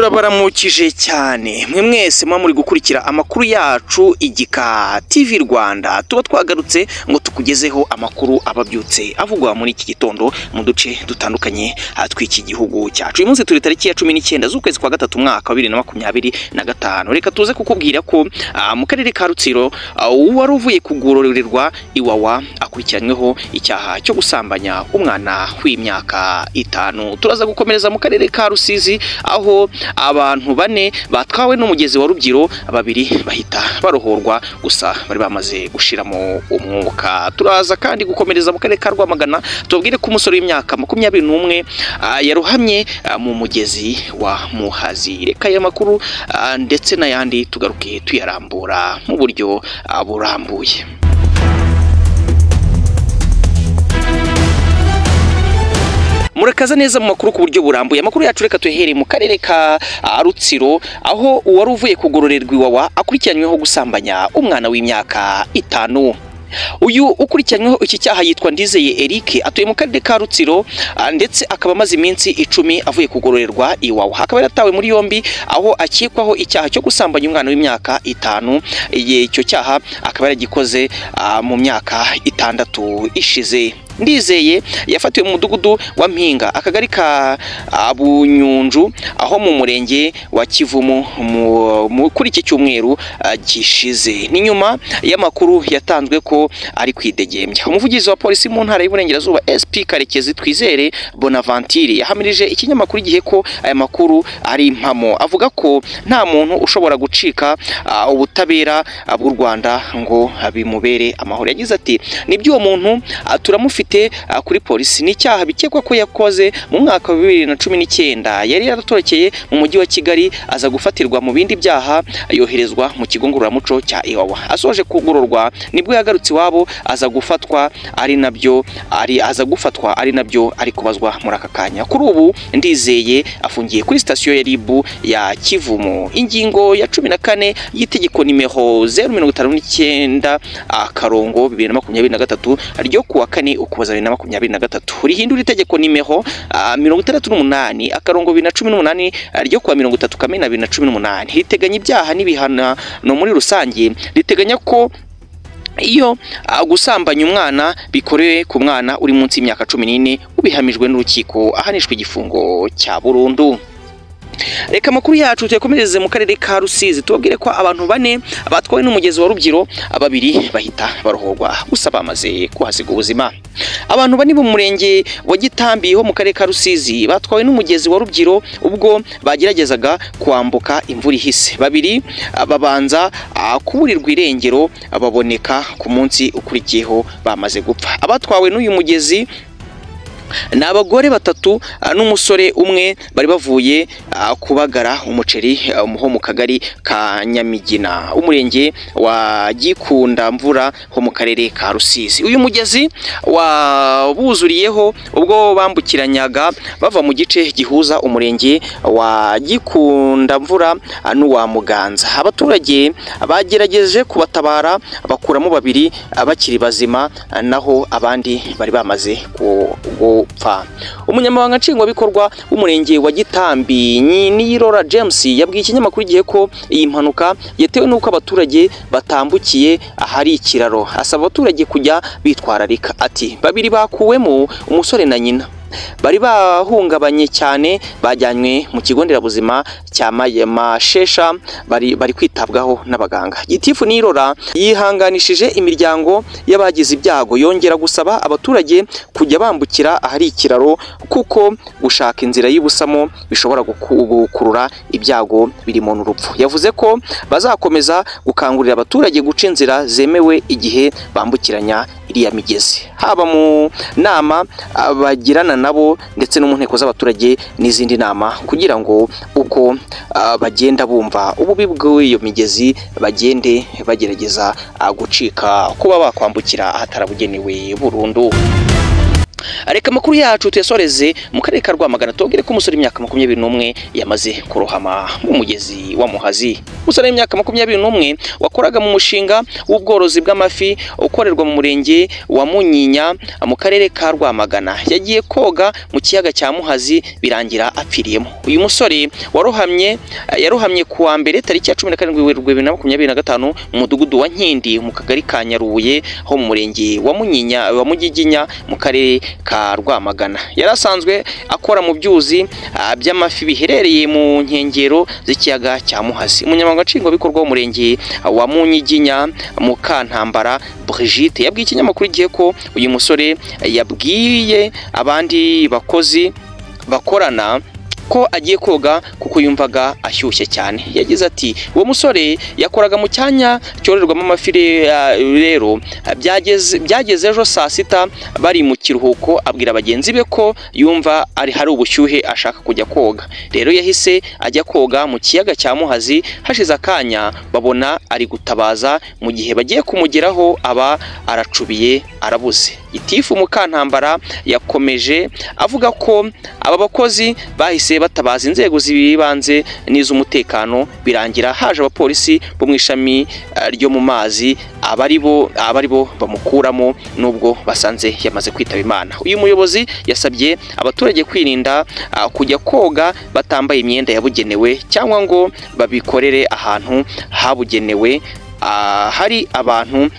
Turabaramukije cyane mwe mwese muba muri gukurikira amakuru yacu Igika TV Rwanda. Tuba twagarutse ngo tukugezeho amakuru ababyutse avugwa muri iki gitondo mu duce dutandukanye tw'iki gihugu cyacu. Uyu munsi turi tariki ya 19 z'ukwezi kwa gatatu umwaka wa 2025. Reka tuze kukubwira ko mu karere ka Rutsiro uwari uvuye kugororerwa Iwawa akurikiranyweho icyaha cyo gusambanya umwana w'imyaka 5. Turaza gukomereza mu karere ka Rusizi aho abantu bane batwawe n'umugezi wa Rubyiro, babiri bahita barohorwa gusa bari bamaze gushiramo umwuka. Turaza kandi gukomereza mu karere ka Rwamagana, tubabwire ko umusore w'imyaka 21 yarohamye mu mugezi wa Muhazi. Reka aya makuru ndetse n'ayandi tugaruke tuyarambura mu buryo burambuye. Murakaza neza mu makuru ku buryo burambuye. Amakuru yacu reka tuhere mu karere ka Rutsiro aho uwari uvuye kugororerwa Iwawa akurikiranyweho gusambanya umwana w'imyaka 5. Uyu ukurikiranyweho iki cyaha yitwa Ndizeye Eric, atuye mu karere ka Rutsiro ndetse akaba amaze iminsi 10 avuye kugororerwa Iwawa. Akaba yaratawe muri yombi aho akekwaho icyaha cyo gusambanya umwana w'imyaka 5. Icyo cyaha akaba yaragikoze mu myaka 6 ishize. Ndizeye yafatiwe mu mudugudu wa Mpinga, akagari ka Bunyunju, aho mu murenge wa Kivumu kuri iki cyumweru gishize. Ni nyuma y'amakuru yatanzwe ko ari kwidegembya. Umuvugizi wa polisi mu ntara y'Iburengerazuba SP Karekezi Twizere Bonaventure yahamirije ikinyamakuru Igihe ko aya makuru ari impamo. Avuga ko nta muntu ushobora gucika ubutabera bw'u Rwanda ngo bimubere amahoro. Yagize ati: "Nibyo, uwo muntu turamufite kuri polisi, ni icyaha bikekwa ko yakoze mu mwaka wa 2019. Yari yaratorokeye mu mujyi wa Kigali aza gufatirwa mu bindi byaha, yoherezwa mu kigo ngororamuco cya Iwawa. Asoje kugororwa nibwo yagarutse iwabo aza gufatwa ari nabyo ari kubazwa muri aka kanya. Kuri ubu Ndizeye afungiye kuri sitasiyo ya RIB ya Kivumu. Ingingo ya 14 y'itegeko nimero 059 akarongo 2023 ryo kuwa 4 Ukuboza 2023 rihindura itegeko nimero 68 akarongo 2018 ryo kuwa 30 Kamena 2018 riteganya ibyaha n'ibihano muri rusange. Riteganya ko iyo gusambanya umwana bikorewe ku mwana uri munsi y'imyaka 14 ubihamijwe n'urukiko ahanishwa igifungo cya burundu. Reka amakuru yacu tuyakomereze mu karere ka Rusizi, tubabwire ko abantu bane batwawe n'umugezi wa Rubyiro, babiri bahita barohorwa gusa bamaze kuhasiga ubuzima. Abantu bane bo mu murenge wa Gitambi ho mu karere ka Rusizi batwawe n'umugezi wa Rubyiro ubwo bageragezaga kwambuka imvura ihise. Babiri babanza kuburirwa irengero baboneka ku munsi ukurikiyeho bamaze gupfa. Abatwawe n'uyu mugezi ni abagore batatu n'umusore umwe bari bavuye kubagara umuceri ho mu kagari ka Nyamigina, umurenge wa Gikunda mvura ho mu karere ka Rusizi. Uyu mugezi wabuzuriyeho ubwo bambukiranyaga bava mu gice gihuza umurenge wa Gikunda mvura n'uwa Muganza. Abaturage bagerageje kubatabara bakuramo babiri bakiri bazima, naho abandi bari bamaze gupfa. Umunyamabanga nshingwabikorwa w'umurenge wa Gitambi Niyirora James yabwiye ikinyamakuru Igihe ko iyi mpanuka yatewe n'uko abaturage batambukiye ahari ikiraro. Asaba abaturage kujya bitwararika. Ati: "Babiri bakuwemo, umusore na nyina, bari bahungabanye cyane, bajyanywe mu kigo nderabuzima cya Mashesha, bari kwitabwaho n'abaganga." Gitifu Niyirora yihanganishije imiryango y'abagize ibyago, yongera gusaba abaturage kujya bambukira ahari ikiraro kuko gushaka inzira y'ubusamo bishobora gukurura ibyago birimo n'urupfu. Yavuze ko bazakomeza gukangurira abaturage guca inzira zemewe igihe bambukiranya iriya migezi, haba mu nama bagirana nabo ndetse no mu nteko z'abaturage n'izindi nama, kugira ngo uko bagenda bumva ububi bw'iyo migezi bagende bagerageza gucika kuba bakwambukira ahatarabugenewe burundu. Reka amakuru yacu tuyasoreze mu karere ka Rwamagana, tubabwire ko umusore w'imyaka 21 yamaze kurohama mu mugezi wa Muhazi. Umusore w'imyaka 21 wakoraga mu mushinga w'ubworozi bw'amafi ukorerwa mu murenge wa Munyinya mu karere ka Rwamagana yagiye koga mu kiyaga cya Muhazi birangira apfiriyemo. Uyu musore yarohamye ku wa mbere tariki ya 17 Werurwe 2025 mu mudugudu wa Nkindi mu kagari ka Nyarubuye ho mu murenge wa Munyinya wa Mugiginya mu karere ka Rwamagana. Yari asanzwe akora mu byuzi by'amafi biherereye mu nkengero z'ikiyaga cya Muhazi. Umunyamabanga nshingwabikorwa w'umurenge wa Munyiginya Mukantambara Brigitte yabwiye ikinyamakuru Igihe ko uyu musore yabwiye abandi bakozi bakorana ko agiye koga kuko yumvaga ashyushye cyane. Yagize ati uwo musore yakoraga mu cyanya cyororerwamo amafi, rero byageze ejo saa sita bari mu kiruhuko abwira bagenzi be ko yumva ari hari ubushyuhe ashaka kujya koga. Rero yahise ajya koga mu kiyaga cya Muhazi, hashize akanya babona ari gutabaza, mu gihe bagiye kumugeraho aba aracubiye arabuze. Gitifu Mukantambara yakomeje avuga ko aba bakozi bahise batabaza inzego z'ibanze n'iz'umutekano, birangira haje abapolisi bo mu ishami ryo mu mazi abaribo bamukuramo nubwo basanze yamaze kwitaba Imana. Uyu muyobozi yasabye abaturage kwirinda kujya koga batambaye imyenda yabugenewe cyangwa ngo babikorere ahantu habugenewe hari abantu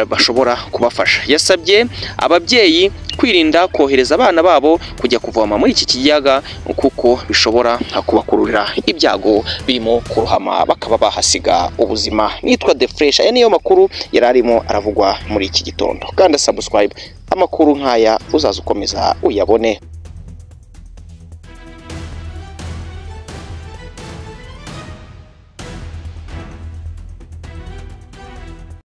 bashobora kubafasha. Yasabye ababyeyi kwirinda kohereza abana babo kujya kuvoma muri iki kiyaga kuko bishobora kubakururira ibyago birimo kurohama bakaba bahasiga ubuzima. Nitwa The Fresh, aya niyo makuru yari arimo aravugwa muri iki gitondo. Kanda subscribe, amakuru nk'aya uzaza ukomeza uyabone.